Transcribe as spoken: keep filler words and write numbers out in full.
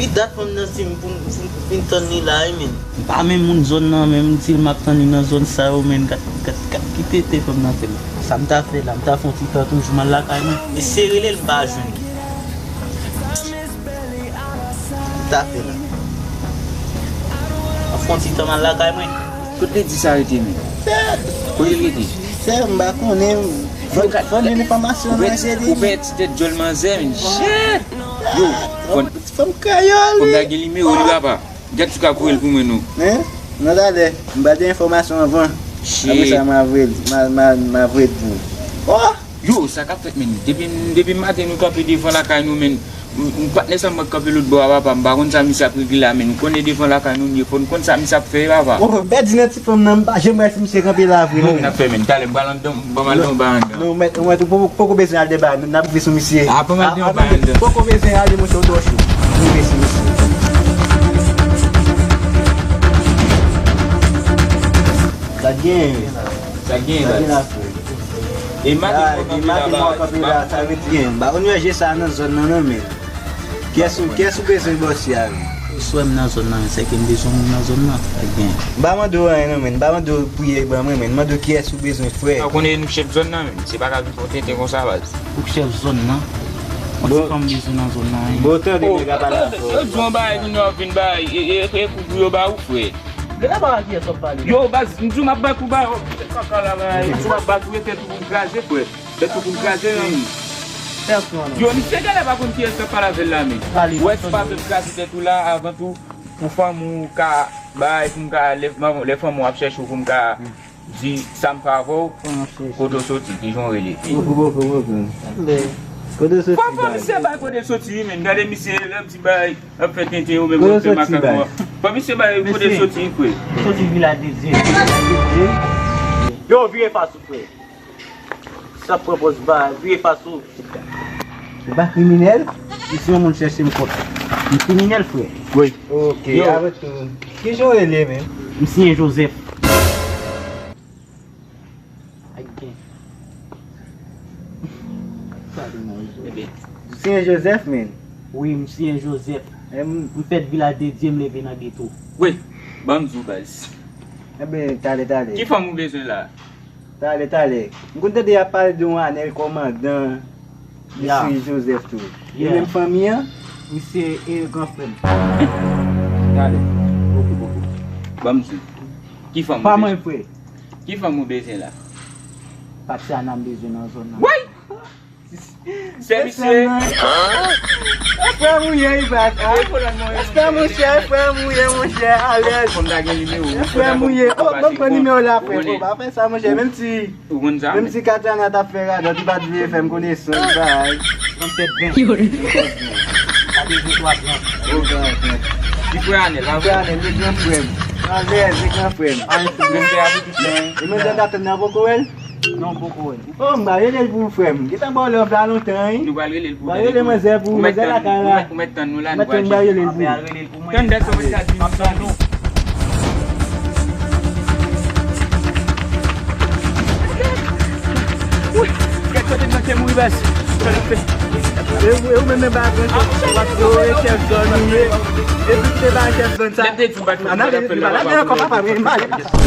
Li dat fanm nan di m pou m pou m vin tann li la wi, men. M pa menm moun zòn nan, men m di l m ap tann li nan zòn sa yo, men gad, gad, gad ki tete fanm nan fè m. Sa m ta fè la, m ta fè yon ti tan toujou m al lakay mwen. Eseye rele l, m pa jwenn li. M ta fè la. M ap fè yon ti tan m al lakay mwen. Kote li di sa rete, men? Kote li rete? Sè, m pa konnen. Fò, fò n jwenn enfòmasyon nan se li. Ou pè ti tèt djòl manzè, men. Shit! Yo, fò n Fanm kreyòl, wi. Fanm nan gen nimewo li, papa. Gad si w ka voye l pou mwen, non. Hein? Nan talè, m ba de enfòmasyon anvan. Shit. Apre sa, m a voye l, m a, m a, m a voye l pou ou. Oh! Yo, sa k ap fèt, men? Depi, depi maten nou kanpe devan lakay nou, men. M, m, patnè sa m wè k kanpe lòt bò a, papa. M pa konn sa misye ap regle la, men. M konnen devan lakay nou n ye, fò n konn sa misye ap fè, papa. Oh, pèdi nan ti fanm nan, m pa janm wè si misye kanpe la vre, non. N ap fè, men. Talè, m pral anndan, ban m al nan yon bay anndan. Non, mèt, mèt, ou poko, poko bezwen al de bay, n ap rive sou misye. Ah, ban m al de yon bay anndan. Poko bezwen ale, monchè, ou twò cho. Rive sou misye. Sa k genyen? Sa k genyen, baz? Sa k genyen la, frè? E maten mwen kanpe la, baz. Epi maten mwen kanpe la, sa vle di, m pa konn wè je sa nan zòn nan, non, men. Kiyès ou, kiyès ou bezwen bòsi a, men? Ou swè m nan zòn nan, men sèke m bezwen moun nan zòn nan. Ebyen. M pa mande w anyen, non, men. M pa mande w priye ban mwen, men. M mande w kiyès ou bezwen, frè. Ou konnen nou chèf zòn nan, men. Se pa ka vin fè w tenten konsa, baz. Ou chèf zòn nan? Bon. Yon ti fanm bezwen nan zòn nan, wi. Bon, tande, nèg la pale avè w. Yo di yon bagay, kounye a w ap vin bay, e, e, e, kou pou yo ba ou, frè. Nèg la pa wè kiyès w ap pale. Yo, baz, m di w m ap bat ou, ba, yo, kaka la, bay. M di w m ap bat ou, e tèt ou pou m kraze, frè. Tèt ou pou m kraze, men. Pèsonn. Yo, misye genlè pa konn kiyès k ap pale avè l la, men. Ou wè, si w pa vle m kraze tèt ou la, avan tou, pou fanmi w ka bay, pou m ka, lè, lè fanmi w ap chèche w, pou m ka di sa m fè avè w, kote w soti, kijan w rele. Poko, poko, poko. Kote w soti, bay? Fò misye bay kote l soti, wi, men. Gade misye, lè m di bay, ap fè tenten, ou menm w ap fè makak. Fò misye bay kote l soti, wi, frè. Soti Vilaj de Dye. Yo, vire fas ou, frè. Sa pran pòz ba, vire fas ou. Ou pa kriminèl? Misye yon moun chèche m kont. M kriminèl, frè. Wi. Ok, avèk tou. Kijan w rele, menm? M siyen Joseph. Ay, gen. Sa te manje. M siyen Joseph, menm. Wi, m siyen Joseph. M fèt Vilaj de Dye, m leve nan geto. Wi, ban m di w, baz. Enben, talè, talè. Ki fanm ou bezwen la? Talè, talè. M konn tande y ap pale de yon Anèl kòmandan. Misye Joseph tou. E menm fanmi an? Misye e gran frè m. Talè. Poko, poko. Ban m di w. Ki fanm ou bezwen? Pa mwen, frè. Ki fanm ou bezwen la? Tatiana m bezwen nan zòn nan. Woy! Se misye. E frè m ou ye, wi, baz. E frè m ou ye, monchè, alèz. Fò m ta gen nimewo. E frè m ou ye. Oh, ban m pran nimewo la, frè. Fò pa fè sa, monchè. Menm si, menm si Tatiana t ap fè radòt, li pa t vle fè m konesans, bay. Trannsenk ven. Trannsenk ven. Sa te di twa trant. Oh, trannsenk. Ki frè Anèl, a? Frè Anèl, le gran frè m. Alèz, le gran frè m. Respè a pou tout moun. E manzè Tatiana poko wè l? Non, poko wè l. Oh, m ba rele l pou ou, frè m. Gentan ba w love la lontan, wi. Nou pral rele l pou ou. Ba rele manzè pou ou, manzè lakay la. Ou mèt tann nou la, nou pral chèche. M ba rele l pou mwen. Tann dèk sou vennkat minit, tann nou. Woy, gad kote m manke mouri, baz. E ou, e ou menm, men ba grann chèf, w ap di, e chèf zòn ou ye. E pou te ba chèf zòn sa. Lè m te di w, m pa t fè, m pa t fè, m pa t fè, m pa t fè.